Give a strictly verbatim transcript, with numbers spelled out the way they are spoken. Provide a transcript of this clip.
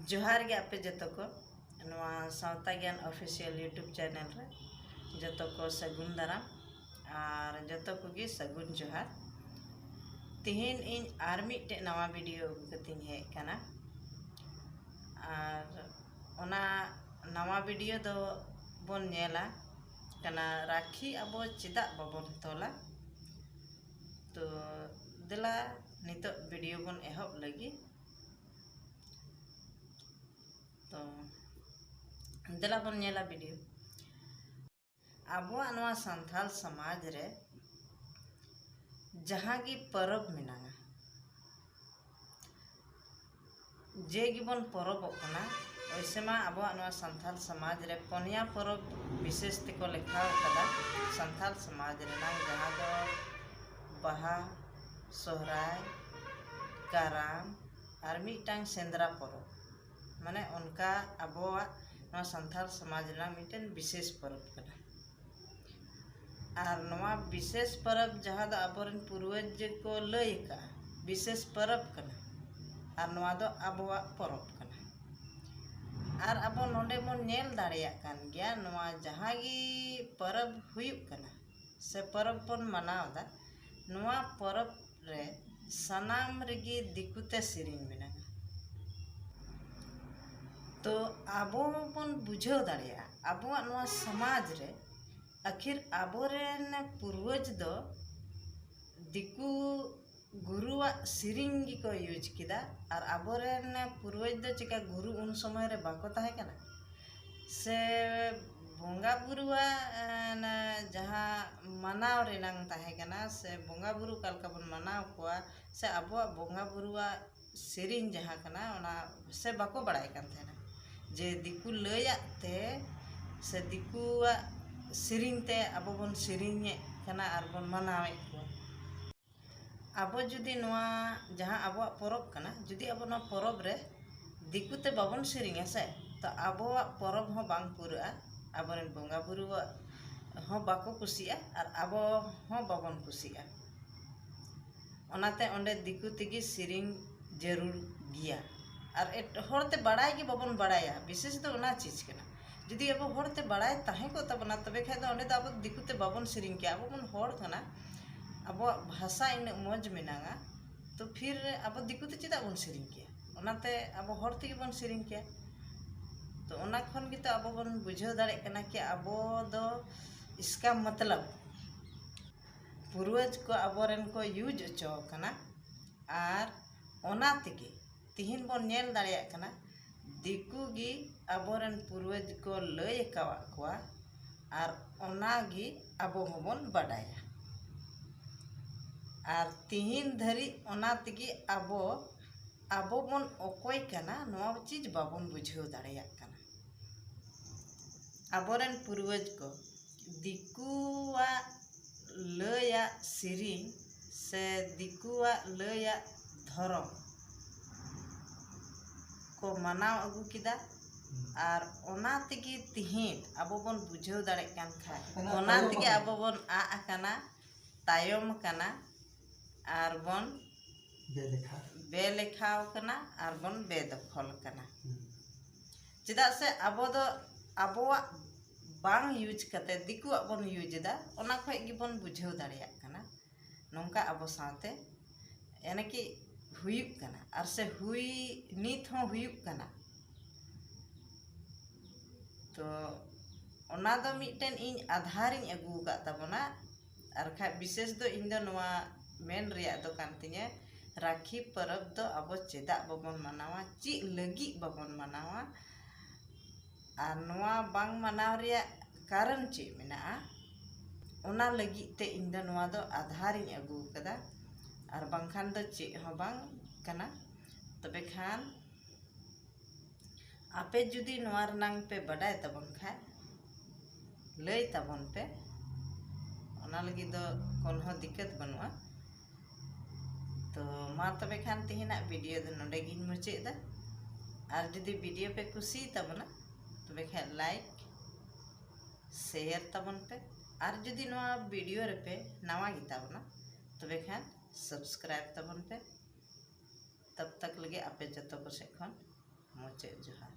ᱡᱚᱦᱟᱨ ᱜᱮ ᱟᱯᱮ ᱡᱚᱛᱚ ᱠᱚ, ᱱᱚᱣᱟ ᱥᱟᱶᱛᱟ ᱜᱮᱭᱟᱱ ᱚᱯᱷᱤᱥᱤᱭᱟᱞ YouTube ᱪᱮᱱᱮᱞ ᱨᱮ ᱡᱚᱛᱚ ᱠᱚ ᱥᱟᱹᱜᱩᱱ ᱫᱟᱨᱟᱢ ᱟᱨ ᱡᱚᱛᱚ ᱠᱚᱜᱮ ᱥᱟᱹᱜᱩᱱ ᱡᱚᱦᱟᱨ᱾ ᱛᱤᱦᱤᱧ ᱤᱧ ᱟᱨ ᱢᱤᱫᱴᱮᱡ ᱱᱟᱣᱟ ᱵᱷᱤᱰᱤᱭᱳ ᱟᱹᱜᱩ ᱠᱟᱛᱮᱧ ᱦᱮᱡ ᱟᱠᱟᱱᱟ᱾ ᱟᱨ ᱚᱱᱟ ᱱᱟᱣᱟ ᱵᱷᱤᱰᱤᱭᱳ ᱫᱚ ᱵᱚᱱ ᱧᱮᱞᱟ ᱠᱟᱱᱟ, ᱨᱟᱠᱷᱤ ᱟᱵᱚ ᱪᱮᱫᱟᱜ ᱵᱟᱵᱚᱱ ᱛᱚᱞᱟ? ᱛᱚ ᱫᱮᱞᱟ, ᱱᱤᱛᱚᱜ ᱵᱷᱤᱰᱤᱭᱳ ᱵᱚᱱ ᱮᱦᱚᱵ ᱞᱟᱹᱜᱤᱫ᱾ ᱛᱚ ᱫᱮᱞᱟ ᱵᱚᱱ ᱧᱮᱞᱟ ᱵᱷᱤᱰᱤᱭᱳ᱾ ᱟᱵᱚᱣᱟᱜ ᱱᱚᱣᱟ ᱥᱟᱱᱛᱟᱲ ᱥᱚᱢᱟᱡᱽ ᱨᱮ ᱡᱟᱦᱟᱸ ᱜᱮ ᱯᱚᱨᱚᱵᱽ ᱢᱮᱱᱟᱜᱼᱟ, ᱡᱮ ᱜᱮᱵᱚᱱ ᱯᱚᱨᱚᱵᱚᱜ ᱠᱟᱱᱟ, ᱚᱭᱥᱮ ᱢᱟ ᱟᱵᱚᱣᱟᱜ ᱱᱚᱣᱟ ᱥᱟᱱᱛᱟᱲ ᱥᱚᱢᱟᱡᱽ ᱨᱮ ᱯᱚᱱᱭᱟ ᱯᱚᱨᱚᱵᱽ ᱵᱤᱥᱮᱥ ᱛᱮᱠᱚ ᱞᱮᱠᱷᱟᱣ ᱠᱟᱫᱟ ᱥᱟᱱᱛᱟᱲ ᱥᱚᱢᱟᱡᱽ ᱨᱮᱱᱟᱝ, ᱡᱟᱦᱟᱸ ᱫᱚ ᱵᱟᱦᱟ, ᱥᱚᱦᱨᱟᱭ, ᱠᱟᱨᱟᱢ ᱟᱨ ᱢᱤᱫᱴᱟᱝ ᱥᱮᱸᱫᱽᱨᱟ ᱯᱚᱨᱚᱵᱽ᱾ ᱢᱟᱱᱮ ᱚᱱᱠᱟ ᱟᱵᱚᱣᱟᱜ ᱱᱚᱣᱟ ᱥᱟᱱᱛᱟᱲ ᱥᱚᱢᱟᱡᱽ ᱨᱮᱱᱟᱜ ᱢᱤᱫᱴᱮᱱ ᱵᱤᱥᱮᱥ ᱯᱚᱨᱚᱵᱽ ᱠᱟᱱᱟ᱾ ᱟᱨ ᱱᱚᱣᱟ ᱵᱤᱥᱮᱥ ᱯᱚᱨᱚᱵᱽ ᱡᱟᱦᱟᱸ ᱫᱚ ᱟᱵᱚᱨᱮᱱ ᱯᱩᱨᱵᱚᱡᱽ ᱠᱚ ᱞᱟᱹᱭ ᱟᱠᱟᱫᱼᱟ, ᱵᱤᱥᱮᱥ ᱯᱚᱨᱚᱵᱽ ᱠᱟᱱᱟ᱾ ᱟᱨ ᱱᱚᱣᱟ ᱫᱚ ᱟᱵᱚᱣᱟᱜ ᱯᱚᱨᱚᱵᱽ ᱠᱟᱱᱟ᱾ ᱟᱨ ᱟᱵᱚ ᱱᱚᱰᱮ ᱵᱚᱱ ᱧᱮᱞ ᱫᱟᱲᱮᱭᱟᱜ ᱠᱟᱱ ᱜᱮᱭᱟ, ᱱᱚᱣᱟ ᱡᱟᱦᱟᱸ ᱜᱮ ᱯᱚᱨᱚᱵᱽ ᱦᱩᱭᱩᱜ ᱠᱟᱱᱟ ᱥᱮ ᱯᱚᱨᱚᱵᱽ ᱵᱚᱱ ᱢᱟᱱᱟᱣ ᱮᱫᱟ, ᱱᱚᱣᱟ ᱯᱚᱨᱚᱵᱽ ᱨᱮ ᱥᱟᱱᱟᱢ ᱨᱮᱜᱮ ᱫᱤᱠᱩ ᱛᱮ ᱥᱮᱨᱮᱧ ᱢᱮᱱᱟᱜᱼᱟ᱾ ᱛᱚ ᱟᱵᱚ ᱵᱚᱱ ᱵᱩᱡᱷᱟᱹᱣ ᱫᱟᱲᱮᱭᱟᱜᱼᱟ, ᱟᱵᱚᱣᱟᱜ ᱱᱚᱣᱟ ᱥᱚᱢᱟᱡᱽ ᱨᱮ ᱟᱹᱠᱷᱤᱨ ᱟᱵᱚᱨᱮᱱ ᱯᱩᱨᱵᱚᱡᱽ ᱫᱚ ᱫᱤᱠᱩ ᱜᱩᱨᱩᱣᱟᱜ ᱥᱮᱨᱮᱧ ᱜᱮᱠᱚ ᱤᱭᱩᱡᱽ ᱠᱮᱫᱟ᱾ ᱟᱨ ᱟᱵᱚᱨᱮᱱ ᱯᱩᱨᱵᱚᱡᱽ ᱫᱚ ᱪᱮᱠᱟ ᱜᱩᱨᱩ ᱩᱱ ᱥᱚᱢᱚᱭ ᱨᱮ ᱵᱟᱠᱚ ᱛᱟᱦᱮᱸ ᱠᱟᱱᱟ? ᱥᱮ ᱵᱚᱸᱜᱟ ᱵᱩᱨᱩᱣᱟᱜ, ᱮ, ᱡᱟᱦᱟᱸ ᱢᱟᱱᱟᱣ ᱨᱮᱱᱟᱝ ᱛᱟᱦᱮᱸ ᱠᱟᱱᱟ, ᱥᱮ ᱵᱚᱸᱜᱟ ᱵᱩᱨᱩ ᱚᱠᱟ ᱞᱮᱠᱟ ᱵᱚᱱ ᱢᱟᱱᱟᱣ ᱠᱚᱣᱟ, ᱥᱮ ᱟᱵᱚᱣᱟᱜ ᱵᱚᱸᱜᱟ ᱵᱩᱨᱩᱣᱟᱜ ᱥᱮᱨᱮᱧ ᱡᱟᱦᱟᱸ ᱠᱟᱱᱟ, ᱚᱱᱟ ᱥᱮ ᱵᱟᱠᱚ ᱵᱟᱲᱟᱭ ᱠᱟᱱ ᱛᱟᱦᱮᱱᱟ ᱡᱮ ᱫᱤᱠᱩ ᱞᱟᱹᱭᱟᱜ ᱛᱮ ᱥᱮ ᱫᱤᱠᱩᱣᱟᱜ ᱥᱮᱨᱮᱧ ᱛᱮ ᱟᱵᱚ ᱵᱚᱱ ᱥᱮᱨᱮᱧᱮᱫ ᱠᱟᱱᱟ ᱟᱨ ᱵᱚᱱ ᱢᱟᱱᱟᱣᱮᱫ ᱠᱚᱣᱟ᱾ ᱟᱵᱚ ᱡᱩᱫᱤ ᱱᱚᱣᱟ ᱡᱟᱦᱟᱸ ᱟᱵᱚᱣᱟᱜ ᱯᱚᱨᱚᱵᱽ ᱠᱟᱱᱟ, ᱡᱩᱫᱤ ᱟᱵᱚ ᱱᱚᱣᱟ ᱯᱚᱨᱚᱵᱽ ᱨᱮ ᱫᱤᱠᱩ ᱛᱮ ᱵᱟᱵᱚᱱ ᱥᱮᱨᱮᱧᱟ ᱥᱮ, ᱛᱚ ᱟᱵᱚᱣᱟᱜ ᱯᱚᱨᱚᱵᱽ ᱦᱚᱸ ᱵᱟᱝ ᱯᱩᱨᱟᱹᱜᱼᱟ, ᱟᱵᱚᱨᱮᱱ ᱵᱚᱸᱜᱟ ᱵᱩᱨᱩᱣᱟᱜ ᱦᱚᱸ ᱵᱟᱠᱚ ᱠᱩᱥᱤᱜᱼᱟ ᱟᱨ ᱟᱵᱚ ᱦᱚᱸ ᱵᱟᱵᱚᱱ ᱠᱩᱥᱤᱜᱼᱟ᱾ ᱚᱱᱟᱛᱮ ᱚᱸᱰᱮ ᱫᱤᱠᱩ ᱛᱮᱜᱮ ᱥᱮᱨᱮᱧ ᱡᱟᱹᱨᱩᱲ ᱜᱮᱭᱟ᱾ ᱟᱨ ᱮᱴ-, ᱦᱚᱲᱛᱮ ᱵᱟᱲᱟᱭ ᱜᱮ ᱵᱟᱵᱚᱱ ᱵᱟᱲᱟᱭᱟ, ᱵᱤᱥᱮᱥ ᱫᱚ ᱚᱱᱟ ᱪᱤᱡᱽ ᱠᱟᱱᱟ᱾ ᱡᱩᱫᱤ ᱟᱵᱚ ᱦᱚᱲᱛᱮ ᱵᱟᱲᱟᱭ ᱛᱟᱦᱮᱸ ᱠᱚᱜ ᱛᱟᱵᱚᱱᱟ, ᱛᱚᱵᱮ ᱠᱷᱟᱡ ᱫᱚ ᱚᱸᱰᱮ ᱫᱚ ᱟᱵᱚ ᱫᱤᱠᱩ ᱛᱮ ᱵᱟᱵᱚᱱ ᱥᱮᱨᱮᱧ ᱠᱮᱭᱟ᱾ ᱟᱵᱚ ᱵᱚᱱ ᱦᱚᱲ ᱠᱟᱱᱟ, ᱟᱵᱚᱣᱟᱜ ᱵᱷᱟᱥᱟ ᱤᱱᱟᱹᱜ ᱢᱚᱡᱽ ᱢᱮᱱᱟᱜᱼᱟ, ᱛᱚ ᱯᱷᱤᱨ ᱟᱵᱚ ᱫᱤᱠᱩ ᱛᱮ ᱪᱮᱫᱟᱜ ᱵᱚᱱ ᱥᱮᱨᱮᱧ ᱠᱮᱭᱟ? ᱚᱱᱟᱛᱮ ᱟᱵᱚ ᱦᱚᱲ ᱛᱮᱜᱮ ᱵᱚᱱ ᱥᱮᱨᱮᱧ ᱠᱮᱭᱟ᱾ ᱛᱚ ᱚᱱᱟ ᱠᱷᱚᱱ ᱜᱮᱛᱚ ᱟᱵᱚ ᱵᱚᱱ ᱵᱩᱡᱷᱟᱹᱣ ᱫᱟᱲᱮᱭᱟᱜ ᱠᱟᱱᱟ ᱠᱤ ᱟᱵᱚ ᱫᱚ ᱤᱥᱠᱟ ᱢᱚᱛᱞᱚᱵ ᱯᱩᱨᱣᱟᱹᱡᱽ ᱠᱚ ᱟᱵᱚᱨᱮᱱ ᱠᱚ ᱤᱭᱩᱡᱽ ᱦᱚᱪᱚ ᱟᱠᱟᱱᱟ, ᱟᱨ ᱚᱱᱟ ᱛᱮᱜᱮ ᱛᱤᱦᱤᱧ ᱵᱚᱱ ᱧᱮᱞ ᱫᱟᱲᱮᱭᱟᱜ ᱠᱟᱱᱟ, ᱫᱤᱠᱩ ᱜᱮ ᱟᱵᱚᱨᱮᱱ ᱯᱩᱨᱣᱟᱹᱡᱽ ᱠᱚ ᱞᱟᱹᱭ ᱟᱠᱟᱣᱟᱫ ᱠᱚᱣᱟ, ᱟᱨ ᱚᱱᱟ ᱜᱮ ᱟᱵᱚ ᱦᱚᱸᱵᱚᱱ ᱵᱟᱰᱟᱭᱟ᱾ ᱟᱨ ᱛᱤᱦᱤᱧ ᱫᱷᱟᱹᱨᱤᱡ ᱚᱱᱟ ᱛᱮᱜᱮ ᱟᱵᱚ, ᱟᱵᱚ ᱵᱚᱱ ᱚᱠᱚᱭ ᱠᱟᱱᱟ, ᱱᱚᱣᱟ ᱪᱤᱡᱽ ᱵᱟᱵᱚᱱ ᱵᱩᱡᱷᱟᱹᱣ ᱫᱟᱲᱮᱭᱟᱜ ᱠᱟᱱᱟ᱾ ᱟᱵᱚᱨᱮᱱ ᱯᱩᱨᱣᱟᱹᱡᱽ ᱠᱚ ᱫᱤᱠᱩᱣᱟᱜ ᱞᱟᱹᱭᱟᱜ ᱥᱮᱨᱮᱧ ᱥᱮ ᱫᱤᱠᱩᱣᱟᱜ ᱞᱟᱹᱭᱟᱜ ᱫᱷᱚᱨᱚᱢ ᱠᱚ ᱢᱟᱱᱟᱣ ᱟᱹᱜᱩ ᱠᱮᱫᱟ᱾ ᱟᱨ ᱚᱱᱟ ᱛᱮᱜᱮ ᱛᱤᱦᱤᱧ ᱟᱵᱚ ᱵᱚᱱ ᱵᱩᱡᱷᱟᱹᱣ ᱫᱟᱲᱮᱭᱟᱜ ᱠᱟᱱ ᱠᱷᱟᱡ, ᱚᱱᱟ ᱚᱱᱟ ᱛᱟᱭᱚᱢ ᱛᱮᱜᱮ ᱟᱠᱟᱱᱟ᱾ ᱟᱵᱚ ᱵᱚᱱ ᱟᱫ ᱟᱠᱟᱱᱟ, ᱛᱟᱭᱚᱢ ᱟᱠᱟᱱᱟ, ᱟᱨ ᱵᱚᱱ ᱵᱮᱞᱮᱠᱷᱟ᱾ ᱵᱮᱞᱮᱠᱷᱟᱣ ᱠᱟᱱᱟ, ᱟᱨ ᱵᱚᱱ ᱵᱮᱫᱚᱠᱷᱚᱞ ᱠᱟᱱᱟ᱾ ᱦᱩᱸ᱾ ᱪᱮᱫᱟᱜ ᱥᱮ ᱟᱵᱚ ᱫᱚ ᱟᱵᱚᱣᱟᱜ ᱵᱟᱝ ᱤᱭᱩᱡᱽ ᱠᱟᱛᱮ ᱫᱤᱠᱩᱣᱟᱜ ᱵᱚᱱ ᱤᱭᱩᱡᱽ ᱮᱫᱟ, ᱚᱱᱟ ᱠᱷᱚᱡ ᱜᱮᱵᱚᱱ ᱵᱩᱡᱷᱟᱹᱣ ᱫᱟᱲᱮᱭᱟᱜ ᱠᱟᱱᱟ᱾ ᱱᱚᱝᱠᱟ ᱟᱵᱚ ᱥᱟᱶᱛᱮ ᱮᱱᱮ ᱠᱤ ᱦᱩᱭᱩᱜ ᱠᱟᱱᱟ, ᱟᱨ ᱥᱮ ᱦᱩᱭ, ᱱᱤᱛ ᱦᱚᱸ ᱦᱩᱭᱩᱜ ᱠᱟᱱᱟ᱾ ᱛᱚ ᱚᱱᱟ ᱫᱚ ᱢᱤᱫᱴᱮᱱ ᱤᱧ ᱟᱫᱷᱟᱨᱤᱧ ᱟᱹᱜᱩ ᱟᱠᱟᱫ ᱛᱟᱵᱚᱱᱟ᱾ ᱟᱨ ᱠᱷᱟᱡ ᱵᱤᱥᱮᱥ ᱫᱚ ᱤᱧ ᱫᱚ ᱱᱚᱣᱟ ᱢᱮᱱ ᱨᱮᱭᱟᱜ ᱫᱚ ᱠᱟᱱ ᱛᱤᱧᱟᱹ, ᱨᱟᱠᱷᱤ ᱯᱚᱨᱚᱵᱽ ᱫᱚ ᱟᱵᱚ ᱪᱮᱫᱟᱜ ᱵᱟᱵᱚᱱ ᱢᱟᱱᱟᱣᱟ, ᱪᱮᱫ ᱞᱟᱹᱜᱤᱫ ᱵᱟᱵᱚᱱ ᱢᱟᱱᱟᱣᱟ, ᱟᱨ ᱱᱚᱣᱟ ᱵᱟᱝ ᱢᱟᱱᱟᱣ ᱨᱮᱭᱟᱜ ᱠᱟᱨᱚᱱ ᱪᱮᱫ ᱢᱮᱱᱟᱜᱼᱟ, ᱚᱱᱟ ᱞᱟᱹᱜᱤᱫ ᱛᱮ ᱤᱧ ᱫᱚ ᱱᱚᱣᱟ ᱫᱚ ᱟᱫᱷᱟᱨᱤᱧ ᱟᱹᱜᱩ ᱟᱠᱟᱫᱟ, ᱟᱨ ᱵᱟᱝᱠᱷᱟᱱ ᱫᱚ ᱪᱮᱫ ᱦᱚᱸ ᱵᱟᱝ ᱠᱟᱱᱟ᱾ ᱛᱚᱵᱮ ᱠᱷᱟᱱ ᱟᱯᱮ ᱡᱩᱫᱤ ᱱᱚᱣᱟ ᱨᱮᱱᱟᱝ ᱯᱮ ᱵᱟᱰᱟᱭ ᱛᱟᱵᱚᱱ ᱠᱷᱟᱡ, ᱞᱟᱹᱭ ᱛᱟᱵᱚᱱ ᱯᱮ, ᱚᱱᱟ ᱞᱟᱹᱜᱤᱫ ᱫᱚ ᱠᱳᱱᱳ ᱫᱤᱠᱠᱟᱛ ᱵᱟᱹᱱᱩᱜᱼᱟ᱾ ᱛᱚ ᱢᱟ ᱛᱚᱵᱮ ᱠᱷᱟᱱ ᱛᱮᱦᱮᱧᱟᱜ ᱵᱷᱤᱰᱤᱭᱳ ᱫᱚ ᱱᱚᱰᱮ ᱜᱤᱧ ᱢᱩᱪᱟᱹᱫ ᱮᱫᱟ᱾ ᱟᱨ ᱡᱩᱫᱤ ᱵᱷᱤᱰᱤᱭᱳ ᱯᱮ ᱠᱩᱥᱤᱭᱟᱛᱟ ᱵᱚᱱᱟ, ᱛᱚᱵᱮ ᱠᱷᱟᱡ ᱞᱟᱭᱤᱠ, ᱥᱮᱭᱟᱨ ᱛᱟᱵᱚᱱ ᱯᱮ᱾ ᱟᱨ ᱡᱩᱫᱤ ᱱᱚᱣᱟ ᱵᱷᱤᱰᱤᱭᱳ ᱨᱮᱯᱮ ᱱᱟᱣᱟ ᱜᱮᱛᱟ ᱵᱚᱱᱟ, ᱛᱚᱵᱮ ᱠᱷᱟᱱ ᱥᱟᱵᱥᱠᱨᱟᱭᱤᱵ ᱛᱟᱵᱚᱱ ᱯᱮ᱾ ᱛᱚᱵ ᱛᱚᱠ ᱞᱟᱹᱜᱤᱫ ᱟᱯᱮ ᱡᱚᱛᱚ ᱠᱚ ᱥᱮᱫ ᱠᱷᱚᱱ ᱢᱩᱪᱟᱹᱫ ᱡᱚᱦᱟᱨ᱾